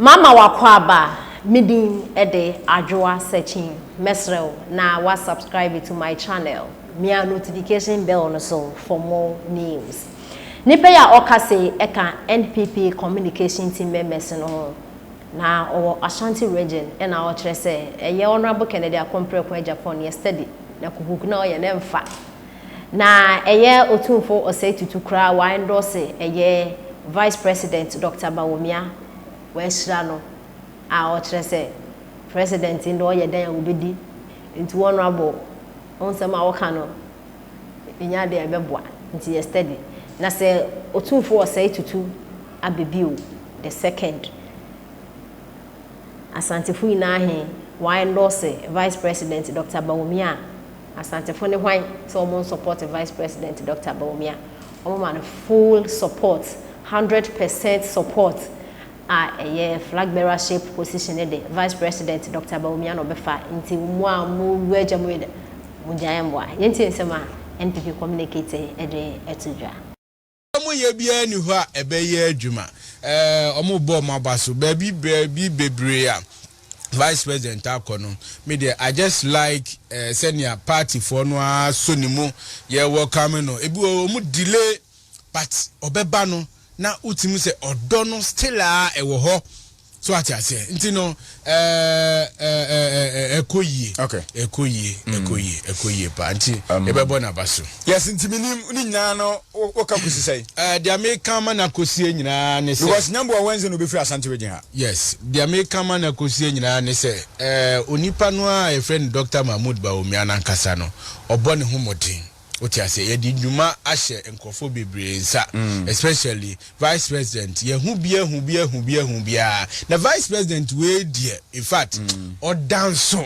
Mama wakɔ me din de Adwoa Sekyin. Mesrɛ wo na wa subscribe to my channel. Mia notification bell no so for more news. Nipa yi a ɔka se ɛka NPP communication team members no ho na ɔwɔ Ashanti Region, ɛna ɔkyerɛ sɛ ɛyɛ Honourable Kennedy Akompreko Agyapong yɛ steady na kukuku na ɔyɛ ne mfa na ɛyɛ Otumfo Osei Tutu koraa wa endorse ɛyɛ Vice President Dr. Bawumia, wɔahyira no a ɔkyerɛ sɛ president ndɛ ɔyɛ dan a wɔbɛdi. Nti Honourable, nsɛm a wɔka no ɛnya adeɛ a ɛbɛboa, nti yɛ steady na sɛ Otumfo Osei Tutu abɛbio the second, Asantefo nyinaa he wɔn endorse Vice President Dr. Bawumia. Asantefo ne hwan sɛ wɔn support Vice President Dr. Bawumia? Wɔn ma no full support, 100% support a ɛyɛ flag bearership position ne de Vice President Dr. Bawumia na ɔbɛfa. Nti mu a mo wu agya mo yi de mo gyae mboa. Yɛnti nsɛm a NPP communicator ɛde ɛto dwa. Ɔmo yɛ biara ni hɔ a ɛbɛyɛ adwuma. Ɔmo bɔ ɔmo aba so baabi baabi bebree a Vice President akɔ no, me deɛ, I just like sɛnea party foɔ no aso ne mu yɛ welcome no. Ebi wɔ ɔmo delay, but ɔbɛba no na wotumi sɛ ɔdɔ no still a ɛwɔ hɔ so ate aseɛ. Nti no ɛɛ ɛɛ ɛkɔ yie. Ɛkɔ yie, ɛkɔ yie, ɛkɔ yie paa, nti ɛbɛbɔ n'aba so. Yes, nti mi nim ne nyinaa no, woka kosi sɛn? Deɛ meka ma na kosie nyinaa ne sɛ because Nyamboa Wednesday na obɛfiri Asante Region ha. Yes, deɛ meka ma na kosie nyinaa ne sɛ onipa no a yɛfrɛ no Dr. Mahmood Bawumia nankasa no, ɔbɔ ne ho mmɔden, wote ase. Yɛde nnwuma ahyɛ nkurɔfoɔ bebree nsa, especially Vice President. Yɛhu bi ahu bi ahu bi ahu biara na Vice President wei deɛ, in fact, ɔda nso,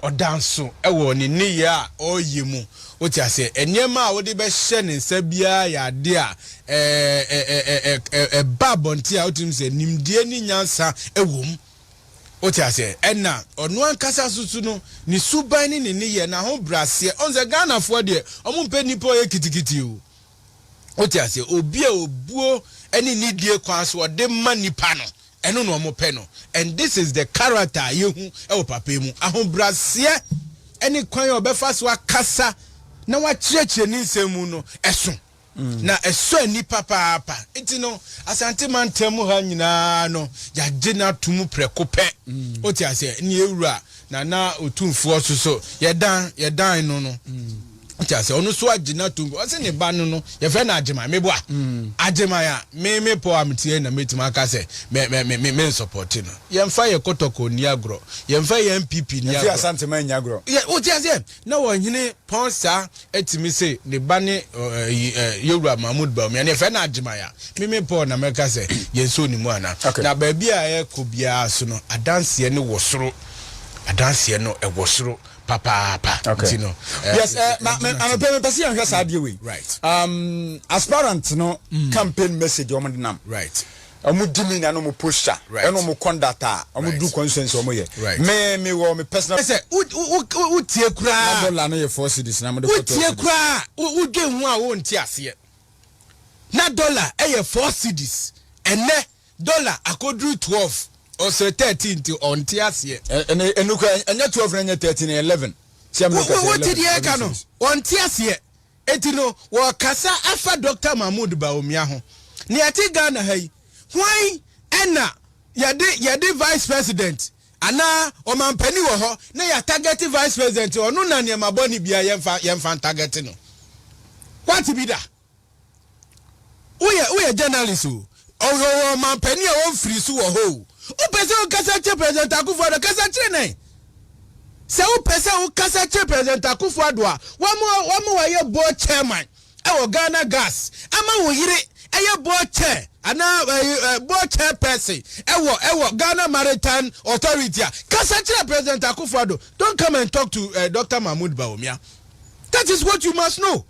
ɔda nso ɛwɔ ne nneyɛ a ɔreyɛ mu, wote ase. Nneɛma a wɔde bɛhyɛ ne nsa biara yɛ ade a ɛɛ ɛɛ ɛba abɔnten a wotumi sɛ nimdeɛ ne nyansa ɛwɔ mu, wote ase. Ɛna ɔno ankasa soso no, ne suban ne ne nneyɛ n'ahobraseɛ. Ɔn sɛ Ghanafoɔ deɛ, ɔmo mpɛ nipa ɔyɛ kitikiti o, wote ase. Obi a obuo ɛne nidie kwan so ɔde ma nipa no, ɛno na ɔmo pɛ no, and this is the character a yehu ɛwɔ papa yi mu. Ahobraseɛ ɛne kwan a ɔbɛfa so akasa na wakyerɛkyerɛ ne nsɛm mu no, ɛso na ɛsɔ ani papaapa. Nti no Asante mantam mu ha nyinaa no, yagye no ato mu prɛko pɛ, wote aseɛ. Ne ewura Nana Otumfoɔ so so yɛdan yɛdan no, wote aseɛ. Ɔno so agye no ato mu. Ɔsɛ ne ba no, yɛfrɛ no Agyeman. Meboa Agyeman a me pɔ a metie na metumi aka sɛ me nsupport no. Yɛmfa yɛ Kɔtɔkɔ ni agorɔ, yɛmfa yɛ NPP ni yɛfi agorɔ. Asante ma nya agorɔ. Yɛ, wote aseɛ, na wɔhene pɔn saa etimi se ne ba ne yɛwura Mahmood Bawumia ne yɛfrɛ no Agyeman a meme pɔ na mɛka sɛ yɛnso ne mu ana. Na baabi a ɛkɔ biara so no, adanseɛ no wɔ soro, adanseɛ no ɛwɔ soro papaapa. Nti no Yes, ma me anɔpɛ mepɛ sɛ yɛnhwɛ saa adeɛ wei. Aspirant no campaign message ɔmo de nam ɔmo di mi na ɔmo posture ɛna ɔmo conduct a ɔmo du constituency ɔmo yɛ. Me wɔ me personal sɛ wotie koraa na dollar no yɛ 4 cedis na mo de kɔ wotie koraa, wodwe ho a wonte aseɛ na dollar ɛyɛ 4 cedis, ɛnɛ dollar akɔduru 12 ɔsɛ 13, nti ɔnte aseɛ. Ɛnɛ ɛnu kura ɛnyɛ 12 na ɛnyɛ 13, 11. Wote deɛ ɛka no, ɔnte aseɛ. Eti no wɔkasa afa Dr. Mahmood Bawumia ho nea ɛte Ghana ha yi, hwan ɛna yɛde Vice President anaa ɔmampanin wɔ hɔ na yɛ target Vice President? Ɔno na nneɛma bɔ ne bia yɛmfa target no. Wate bi da? Woyɛ journalist o, ɔwɔ ɔmampanin a wɔmfiri so wɔ hɔ o. Wopɛ sɛ wokasa kyerɛ President Akufo Addo, kasa kyerɛ ne sɛ wopɛ sɛ wokasa kyerɛ President Akufo Addo a wɔn wɔyɛ board chairman ɛwɔ Ghana Gas, ama wo yere ɛyɛ board chair anaa ɛɛ ɛ board chairperson ɛwɔ Ghana Maritime Authority a, kasa kyerɛ President Akufo Addo. Don't come and talk to Dr. Mahmood Bawumia. That is what you must know.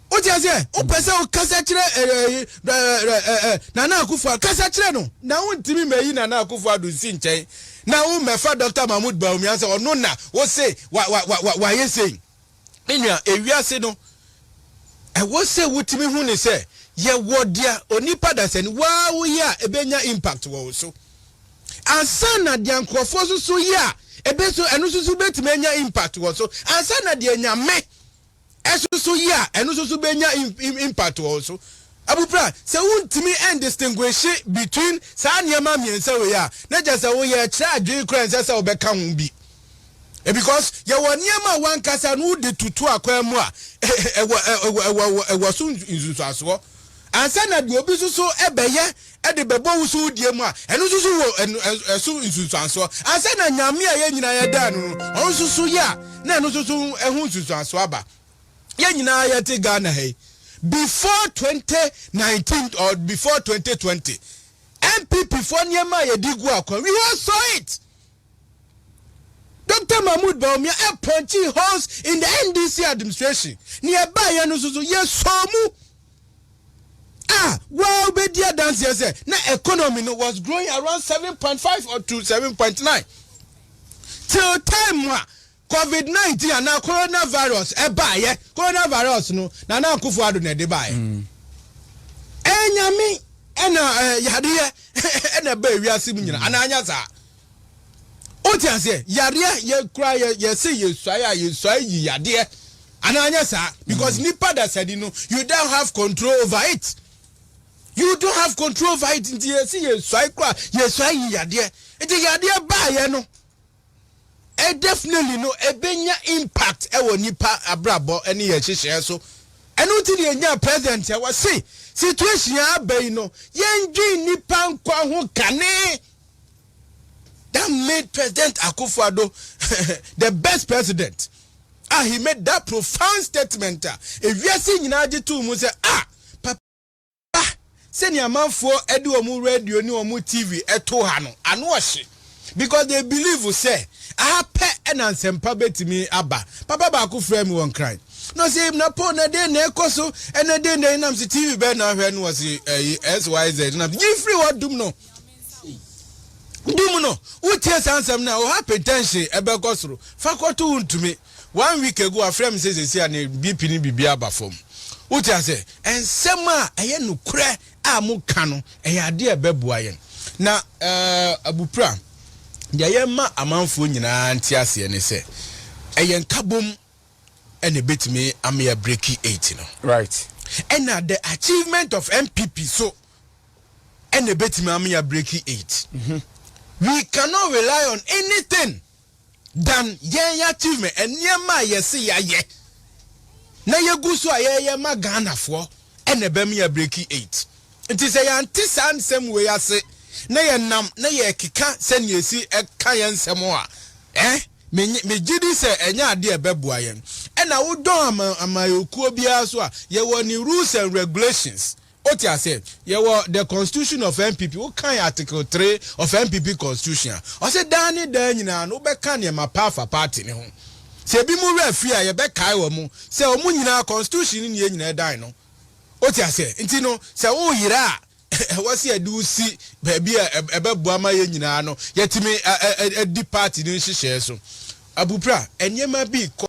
O ti aseɛ, wopɛ sɛ wokasa kyerɛ ɛɛ ɛɛ ɛɛ Nana Akufo Addo, kasa kyerɛ no na wontumi mɛyi Nana Akufo Addo nsi nkyɛn na wo mɛfa Dr. Mahmood Bawumia sɛ ɔno na wose wa wa wa wa wayɛ sei. Ne nua, ewiase no, ɛwɔ sɛ wotumi hu ne sɛ yɛwɔ deɛ onipa da sɛ ni waa woyɛ a ebenya impact wɔ wo so. Ansa na deɛ nkurɔfoɔ nso so yɛ a, ebe nso ɛno nso so bɛtumi anya impact wɔ so. Ansa na deɛ Nyame ɛso so yɛ a, ɛno nso so bɛnya impact wɔ so. Abupra, sɛ wontumi ɛndistinguish between saa nneɛma mmiɛnsa wei a, na kyerɛ sɛ woyɛ kyerɛ adwene koraa nsɛ sɛ wobɛka ho bi. Because yɛwɔ nneɛma a wankasa no wode tutu akwan mu a, ɛwɔ so nsunsuasoɔ. Ansa na deɛ obi nso so ɛbɛyɛ ɛde bɛbɔ wo so wodie mu a, ɛno nso so wɔ ɛso nsunsuansoɔ. Ansa na Nyame a yɛn nyinaa yɛdaa no no, ɔno nso so yɛ a, na ɛno nso so ɛho nsunsuansoɔ aba. Yɛn nyinaa yɛte Ghana ha yi, before 2019 or before 2020, NPP foɔ nneɛma a yɛde gu akwan, we all saw it. Dr. Mahmoud Bawumia ɛpunch holes in the NDC administration. Ne ɛbaayɛ no nso so yɛsɔɔ mu a waa wobɛdi adanseɛ sɛ na economy no was growing around 7.5 or to 7.9 till time a COVID-19 anaa coronavirus ɛbaayɛ. Coronavirus no, Nana Akufo Addo na ɛde baayɛ. Ɛnyame ɛna yadeɛ ɛna ɛba ewiase mu nyina anaa anya saa. Wote aseɛ? Yareɛ yɛ kura yɛ yɛse yɛsuae a, yɛsuae yi yadeɛ anaa anya saa, because nipa dasani no, you don't have control over it. You don't have control over it. Nti yɛsi yɛsuae kura, yɛsuae yi yadeɛ. Nti yadeɛ baayɛ no, ɛ definitely no ebenya impact ɛwɔ nipa abrabɔ ɛne yɛn hyehyɛ so. Ɛno ti ne yɛnya president a wɔse situation a aba yi no, yɛndwen nipa nkwa ho kane. That made President Akufo-Addo the best president. Ah, he made that profound statement a ewiase nyinaa gye too mu sɛ, ah, papa, sɛnea amanfoɔ ɛde wɔn radio ne wɔn TV ɛto ha no ano ɔhye, because they believe sɛ aha pɛ ɛna nsɛmpa bɛtumi aba. Papa baako frɛ mi wɔ Nkran na ɔsɛ na po na de na ɛkɔ so ɛna de na ɛnam sɛ TV bɛɛ na ahwɛ no, wɔsi ɛyi XYZ na yi firi hɔ dum no dum no. Wotie saa nsɛm no a, wo hypertension ɛbɛkɔ soro. Fa kɔto wo ntumi. One week ago afrɛ me sɛ sɛsi a ne BP ne biribi aba fam. Wote ase? Nsɛm a ɛyɛ nokorɛ a moka no, ɛyɛ adeɛ a ɛbɛboa yɛn. Na Abupra, deɛ yɛma amanfoɔ nyinaa nte aseɛ ne sɛ ɛyɛ nkabom ɛna ɛbɛtumi ama yɛ break eight no. Ɛna the achievement of NPP so ɛna ɛbɛtumi ama yɛ break 8. We cannot rely on anything than yɛn achievement, nneɛma a yɛsi yɛayɛ na yɛgu so a yɛyɛ ma Ghanafoɔ ɛna ɛbɛm yɛ break eight. Nti sɛ yɛante saa nsɛm wei ase na yɛnam na yɛkeka sɛnea esi ɛka yɛn nsɛm a, megye di sɛ ɛnyɛ adeɛ ɛbɛboa yɛn. Ɛna wodɔn ama amayɔkuo biara so a, yɛwɔ ne rules and regulations. O ti ase, yɛwɔ the constitution of NPP. Wokan article 3 of NPP constitution a, ɔsɛ daa ne daa nyinaa no wobɛka nneɛma pa afa party ne ho. Sɛ ebi mu werɛ firi a, yɛbɛkae wɔ mu sɛ ɔmo nyinaa constitution ne yɛn nyinaa dan no. O ti ase? Nti no sɛ woyera a, ɛwɔ sɛ yɛde wo si baabi a ɛbɛboa ma yɛn nyinaa no yɛtumi adi party ne nhyehyɛɛ so. Abupra, nneɛma bi kɔ.